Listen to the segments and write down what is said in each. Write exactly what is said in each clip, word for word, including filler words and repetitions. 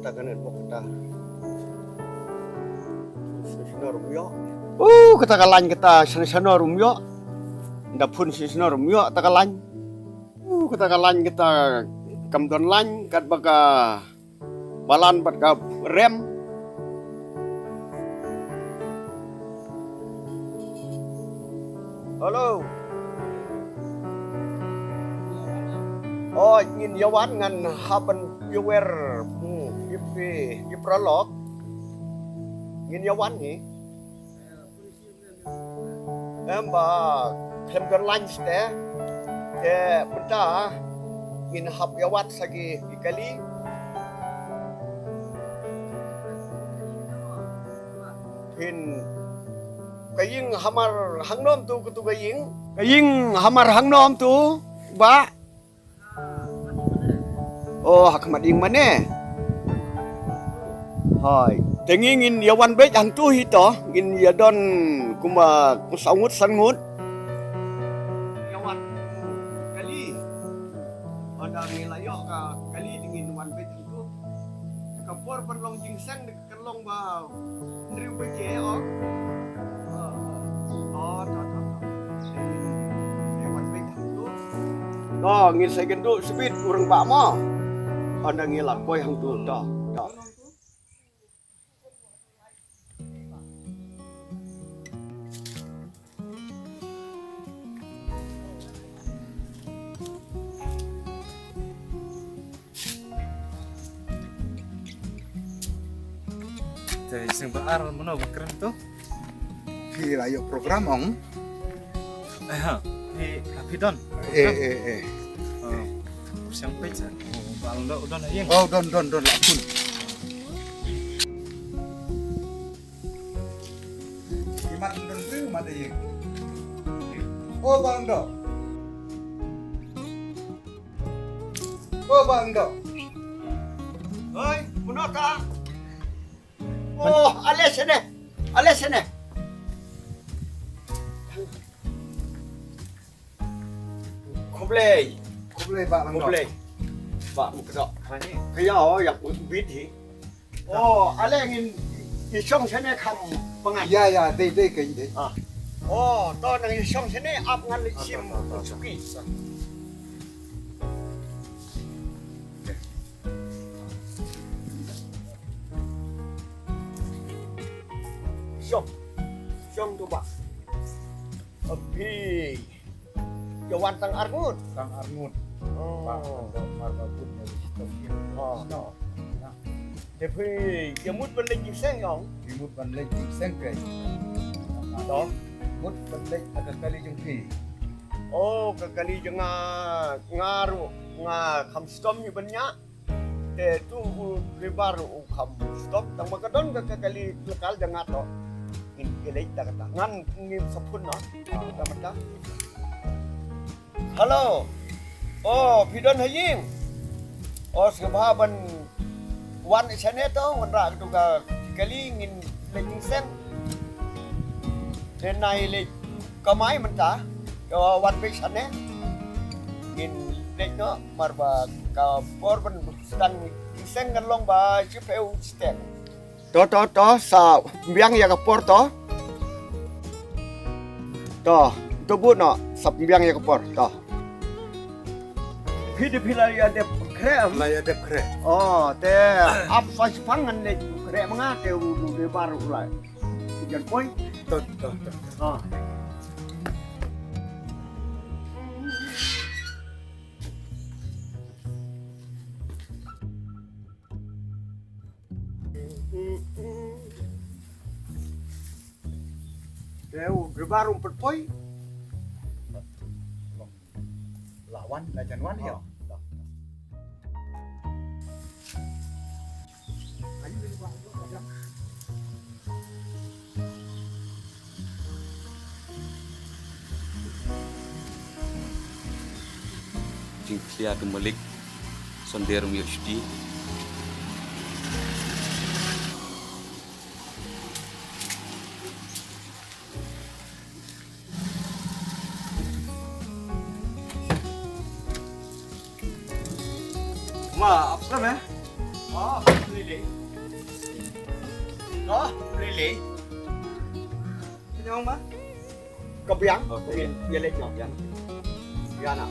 Ka net bok kata. Shisha ruh ym ïoh. Uh, kata ka line kata, shisha ruh ym ïoh. Da phone shisha ruh ym ïoh kata ka line. Uh, kata ka line kata, kam don line, katba ka balan bad ka rem. Hello. Oh, ngin ïa wan, ngan hap ban ïa wer, hmm, ïa phi, ïa paralok. Ngin ïa wan hi. Em ba khlem don line te. Te mynta ngin hap ïa wan sa ki, ki kali. Phin, ka ïing hamar hangno tu, katu ka ïing? Ka ïing hamar hangno tu, Bah? Oh, ha khmat ïing mane. Hai. Te ngi ngin ïa wan beit hangtu hi to, ngin ïa don kumba saw ngut san ngut. Ïa wan kali. Ynda ngi la ïoh ka kali te ngin wan beit hangtu. Ka por ban long jingseng kan long ba hynriew baje, oh. Oh, to, to, to. Ngi wan beit hangtu. To, ngin sa ïakynduh shibit u rangbah mo. Ynda ngi la poi hangtu, to, to. Te seng ba ar mano ba kren tu? Phi la ïoh program ong? Eh ha, phi, phi don. Eh, eh, eh. Oh, siang peit sa. Oh, ba long do, don ha ïing. Oh, don, don, don la pun. Imat don tu, mat ïing. Oh, ba long do. Oh, ba long do. Oi, mano ta? Oh, ale shane. Ale shane. Khublei. Khublei, Bah Langdor. Khublei. Bah, mukdok. Ka ïa, oh, ïa bit hi. Oh, ale ngin ïa shong shane kham pyngan. Ïa, ïa, dei, dei, ka dei. Ah. Oh, to nang ïa shong shane, ap ngan leit shim suki. Shong. Shong tu, Bah. Phi ïa wan tang arngut. Tang arngut. Oh. Ba, ba, mar ba bun ïa wan. Oh. No. Te phi ïa mut ban leit jingseng ong? Phi mut ban leit jingseng kai. To. Mut ban leit ha ka kali jong phi. Oh, ka kali jong nga, nga ruh nga kham stom hi ban ñiah. Te tu u driver u kham stop, tang ba ka don ka, ka kali lokal jong nga to. Ngin ïa leit da kata. Ngan ngim sa phone noh. Kata mynta. Hello. Oh, phi don ha ïing. Oh, sngewbha ban wan shane to, wanrah katu ka kali ngin leit jingseng. Te nai leit kamai mynta. Ka wan beit shane. Ngin leit noh, mar ba ka por ban sdang jingseng kan long ba shiphew step. To, to, to, sa pynbiang ïa ka por to. To, to bun noh, sa pynbiang ïa ka por to. Phi dei phi la ïa dep khreh em? La ïa dep khreh. Oh, te ap sa shipang ngan leit khreh ma nga te u, u, u baroh u la jan poi. To, to, to. Ah. Te u driver um pat poi. La wan, la jan wan ïa. Oh. Jingkhia tu malik, sonder um ïoh shuti. Ma, apa sih, eh? Ah, ni Ko, lili. Nyong ma? Ka biang. Oh, ka biang. Ïa leit noh. Ïa na.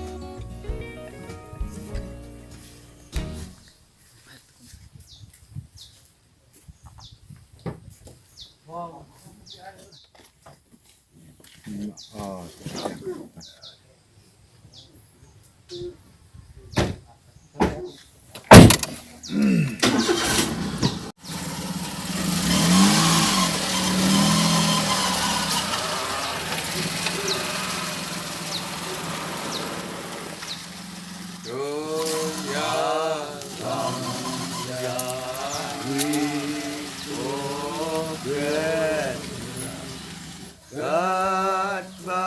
Katba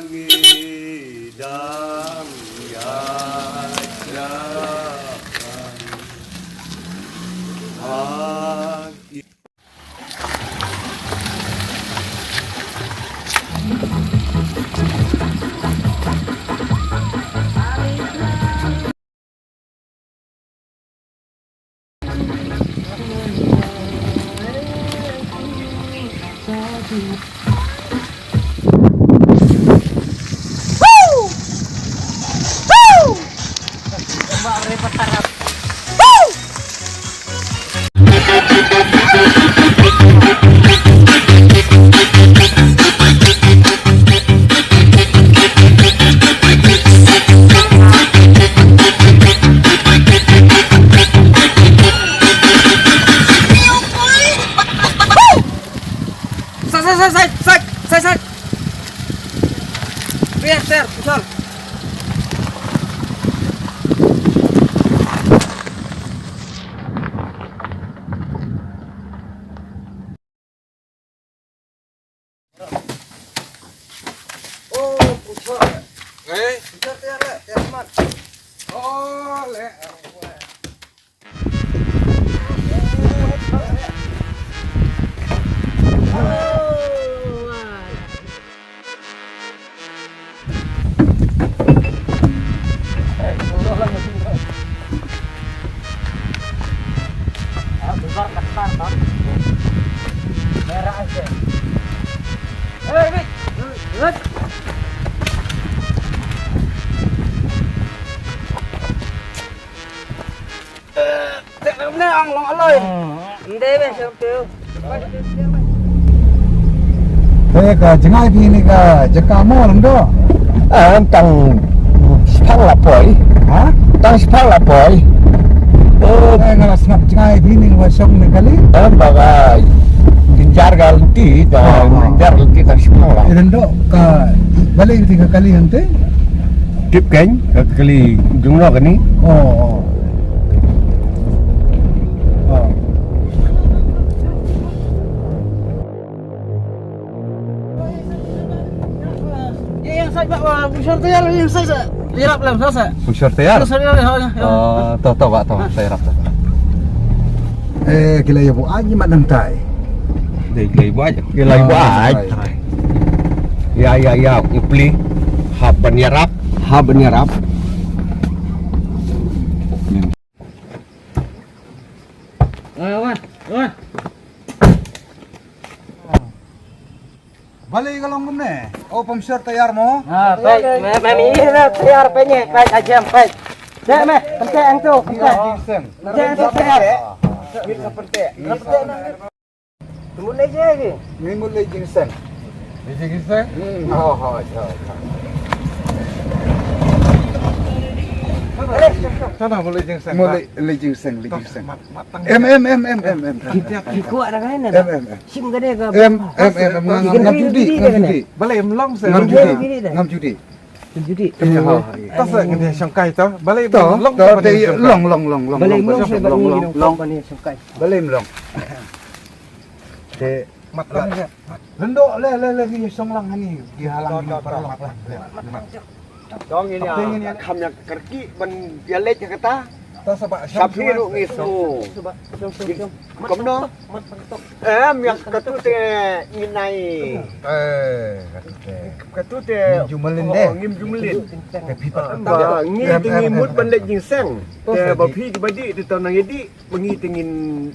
ngi dang ïaid shaphang ha Sait, sait, sait, sait, sait, sait, sait. Ter, ter, putar. Oh, putar. Eh? Putar, ter, le, ter, man. Oh, le. Te ka jngai phi ni ka jaka mo lang do. Ah, tang shipang la poi. Ha? Tang shipang la poi. Oh. Eh, nga la sngap jngai phi ni wa shong ni kali. Ah, ba ka jinjar ka lynti, ka jinjar lynti tang shipang la. Iren do ka balei ti ka kali hangte? Tip keiñ, ka kali jong no kani. Oh, oh. Oh. Ïa, ïa, sait ba, ba, Bushor Tayar, ïa, sait, sait. Ïarap lem, sait, sait. Bushor Tayar? Bushor Tayar, ïa, ïa. Oh, to, to, ba, to, to, ïarap, to. Eh, ki la ïa buaid, ngi mat nangtai. Dei, ki la ïa buaid. Ki la ïa buaid. Ïa, ïa, ïa, u pli. Hap ban ïarap, hap ban ïarap. Ah, wan, wan. Balei ka long kumne? Oh, pump short tayar mo? Ah, peit, me, me, me, ïa, tayar peit ne, peit, ajem, peit. Dek me, pyntek hangto, pyntek. Jingseng. Pyntek hangto tayar. Pyntek. Pyntek na. Mut lei jing lei. Ni mut lei jingseng. Lei jingseng? Hmm, ha, ha, ha, ha. Sana mut lei jingseng. Mut lei, lei jingseng, lei jingseng. Em, em, em, em, em, em. Ki, ki kuat dah kan, dah. Em, em, em. Sim ka dei ka. Em, em, em, em. Ngam, ngam judi, ngam judi. Balei em long se? Ngam judi, ngam judi. Judi. Em, ha. Ta se ngi shongkai ta. Balei em long ta, long, long, long, long, long, long, long, long, long. Balei em long. Te mat la. Lendo le, le, le, ngi shong lang hani, ngi halang ngi paralok la. Dong ini ah, kham ïa kyrkieh ban ïa leit ha kata. Sa phi ruh ngi sngew. Kumno? Em, ïa katu te ngi nai. Eh, katu te. Katu te ngim ju mlien de. Ngim ju mlien. Te phi pat. Ba ngi te ngi mut ban leit jingseng. Te ba phi kiba dih te to nang ïa dih. Ba ngi te ngin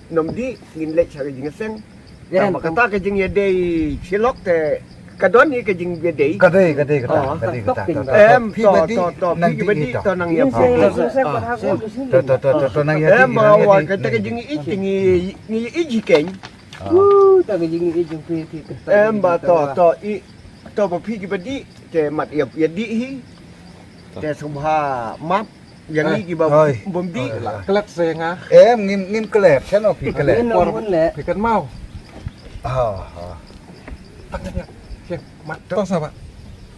nym dih, ngin leit sha ka jingseng. Tang ba kata ka jingïadei shilok te ka don hi ka jingïadei. Ka dei, ka dei, kata, ka dei, kata. Em, to, to, to, phi kiba dih to nang ïa phi. To, to, to, to nang ïa phi. Em, ba wa kata ka jingïeit ngi, ngi ïeit hi keiñ. Uh, ta ka jingïeit jong phi, phi. Em, ba to, to, i, to ba phi kiba dih te mat ïa, ïa dih hi. Te sngewbha map. Ïa ngi kiba bym dih. Klet se nga. Em, ngim, ngim klet, shano phi klet? Ngim nong mun leh. Phi klet mau. Ha, ha. Tang hadiat. Sien, mat to sa ba.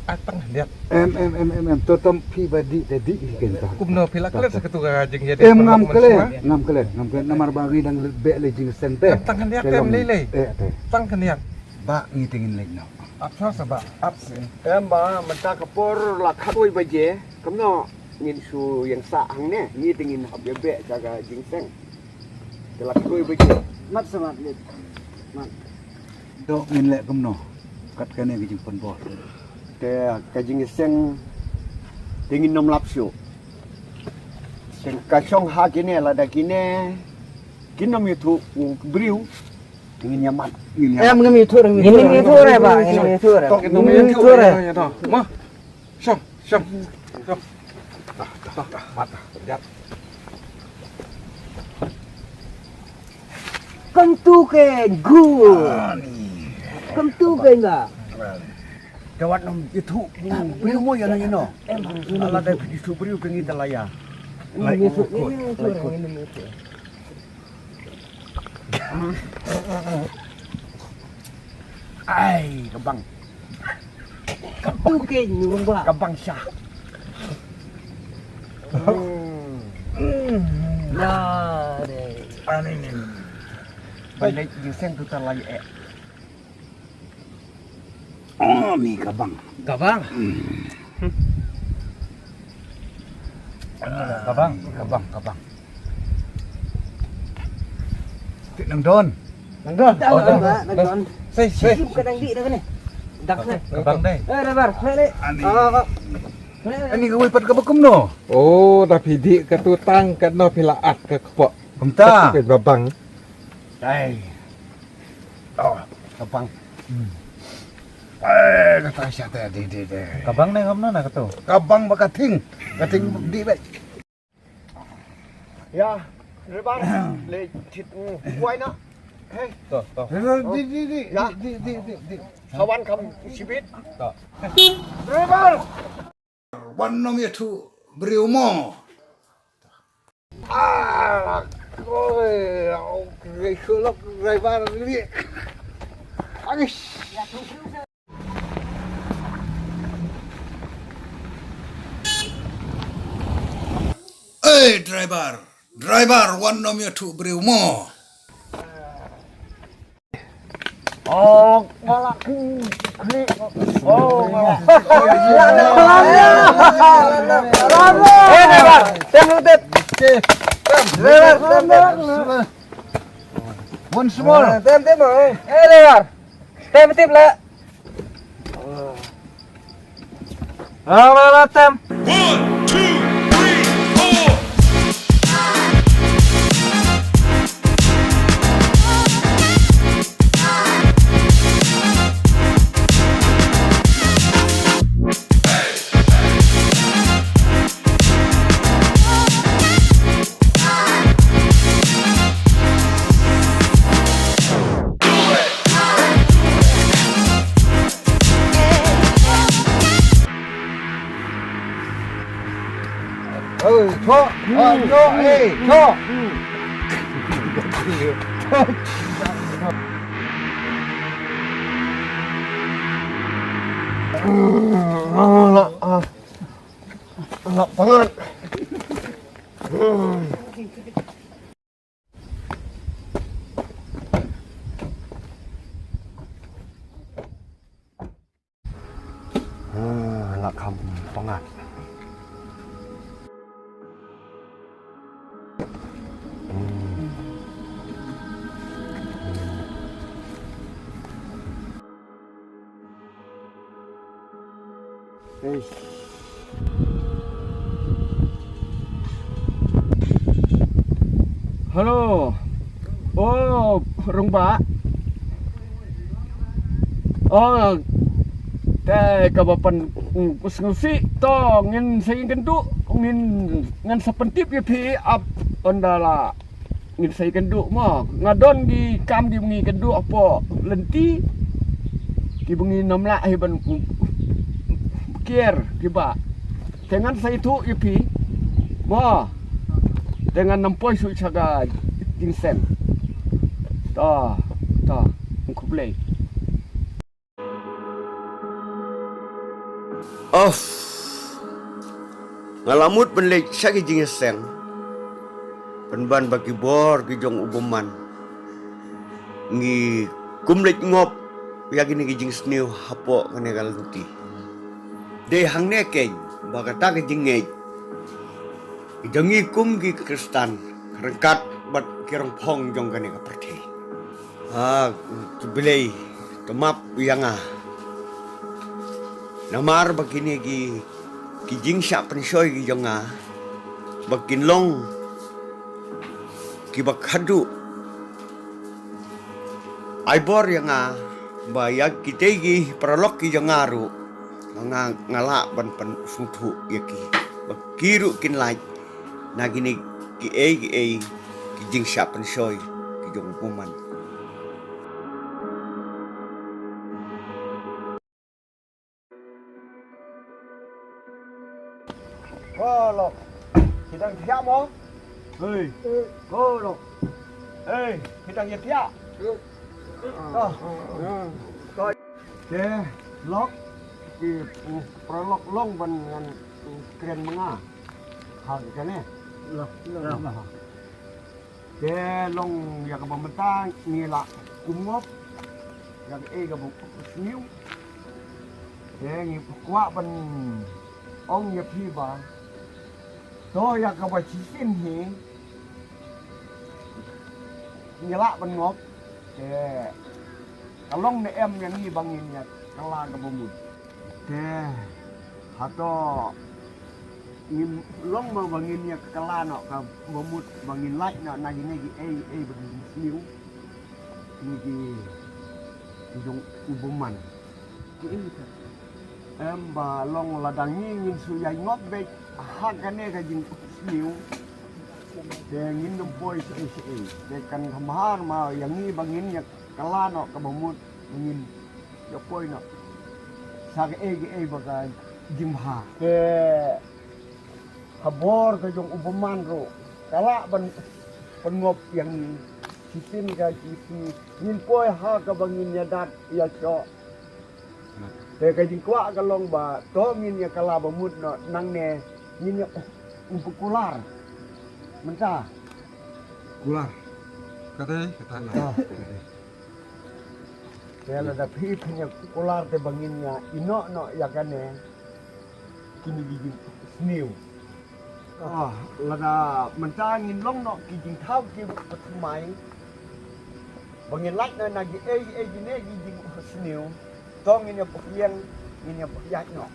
Ai tang hadiat. Em, em, em, em, em, to tom phi ba dih, te dih ki ken ta. Kumno phi la klet sa katu ka jingïadei. Em, ngam klet, ngam klet, ngam klet. Namar ba ngi dang beh leit jingseng te. Em, tang hadiat em lei lei. Eh, te. Tang hadiat. Ba ngi te ngin leit noh. Ap sa sa ba, ap sien. Em ba, mynta ka por la khatwei baje. Kumno? Ngin shu ïeng sah hangne, ngi te ngin hap ïa beh sha ka jingseng. Te la khatwei baje. Mat sa mat leit. Mat. Dok ngin leh kumno. Kat kane ka jingpynbor. Te ka jingseng te ngin nym lap shuh. Te ka shong ha kine lada kine kin nym ïathuh u briew. Te ngin ïa mat. Ngin ïa mat. Ngin ïathuh re ba, ngin ïathuh re. Ngin ïathuh re. Ma. Shong, shong, shong. Dah, dah, dah, mat dah, terjat. Kemtu ke gu. Kemtu ke nga. Jawat nam itu. Briew mo ïa no ïa no. Ala da itu briew ke ngi te la ïa. Lai ikut. Ai, ka bang. Ka tu ke nyuruh ba. Ka bang sha. Hmm. Hmm. Ya, deh. Ani ni. Balik ginseng tu tak lagi eh. Oh, ni ka bang. Ka bang. Hmm. Ka bang, ka bang, ka bang. Ti nang don. Nang don. Oh, nang don. Nang don. Sei, sei. Ka dang di dah ni. Dah ni. Ka bang dei. Eh, Rebar, play ni. Ani. Ah, ah. Play ni. Ani kawei pat ka ba kumno. Oh, dah phi di ka tu tang ka no phi la at ka kepok. Kumta. Ka tu ka ba bang. Dai. Oh, ka bang. Hmm. Eh, kata sha te, di, di, di. Ka bang ne kumno na katu? Ka bang ba ka thing. Ka thing di bek. Ya, Rebar. Le thit, mm, kwai na. Hey. To, to. Di, di, di, di. Ya. Di, di, di, di. Sawan kam sibit. To. Rebar. Wan nym ïathuh briew mo. Ah, oi, oi, shuh lok Rebar ni. Ais. Ei, driver, driver, wan nym ïathuh briew mo. Oh, ngala. Oh, ngala. Eh, driver, tem lu, tem. Driver, tem, tem. Once more. Tem, tem, eh. Eh, driver. Tem, tem la. Ah, la, la, tem. One, two, three, four. Oi, chok. Oi, chok. Eh, chok. Lah, ah. Lah, pangat. Ah, lah kham pangat. Hello. Oh, Rangbah. Oh, te kaba pyn, mm, sngewsih to, ngin sa ïakynduh, ngin, ngan sa pyntip ïa phi ap ynda la ngin sa ïakynduh mo. Nga don ki kam kiba ngi kynduh hapoh lynti, kiba ngin ym lah hi ban kiar kiba. Te ngan sa ïathuh ïa phi mo. Te ngan ym poi shuh sha ka jingseng. To, to, khublei. Of. Nga la mut ban leit sha ki jingïaseng. Pynban ba ki bor ki jong u bymman. Ngi kum leit ngop ïa kine ki jingsniew hapoh kane ka lynti. Dei hangne keiñ ba kata ka jingngeit ki jong ngi kum ki Khristan ryngkat bad ki rongphong jong kane ka pyrthei. Ah, to Blei, to map ïa nga. Namar ba kine ki, ki jingshah pynshoi ki jong nga ba kin long kiba khadduh. Ai bor ïa nga ba ïa kitei ki paralok ki jong nga ruh, nga, nga lah ban pynsngewthuh ïa ki ba ki ruh kin lait na kine kiei kiei ki jingshah pynshoi ki jong u bymman. Ko lok. Ki dang thiah mo? Hei. Ko lok. Hei, ki dang ïa thiah. Ko. Ko. Te lok. Ki, mm, paralok long ban ngan, mm, kren ma nga. Ha kane. Lok. Lok. Te long ïa kaba mynta ngi la kum ngop ïa kaei kaba sniew. Te ngi kwah ban ong ïa phi ba to ïa kaba shisien hi ngi lah ban ngop. Te ka long ne em ïa ngi ba ngin ïa kylla kaba mut. Te hato ngim long mo ba ngin ïa kylla noh kaba mut ba ngin lait noh na kine kiei kiei ba ki sniew. Kine ki, ki jong u bymman. Ki ei ka. Em ba long lada ngi ngin shu ïa ngop beit ha kane ka jingsniew. Te ngin ym poi shaei shaei. Te kan kham bha ma ïa ngi ba ngin ïa kylla noh kaba mut ba ngin ïa poi noh sha kaei kaei ba ka jingbha. Te ka bor ka jong u bymman ruh ka lah ban pynngop ïa ngi. Shisien ka jingsniew ngin poi ha kaba ngin ïa dat ïa shoh. Te ka jingkwah ka long ba to ngin ïa kylla ba mut noh nangne ngin ïa, uh, kular. Mynta. Kular. Kata, kata. Kata. Te lada phi phin ïa kular te ba ngin ïa ïehnoh noh ïa kane. Kine ki jingsniew. Ah, lada mynta ngin long noh ki jingthaw kiba thymmai. Ba ngin lait noh na kiei kiei kine ki jingsniew. To ngin ïa pyrshang, ngin ïa pyrshang noh.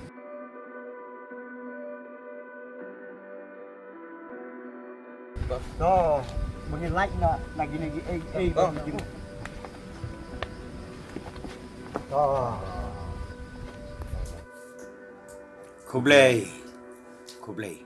To, ba ngin lait noh na kine kiei kiei kine ki jing. To. Khublei. Khublei.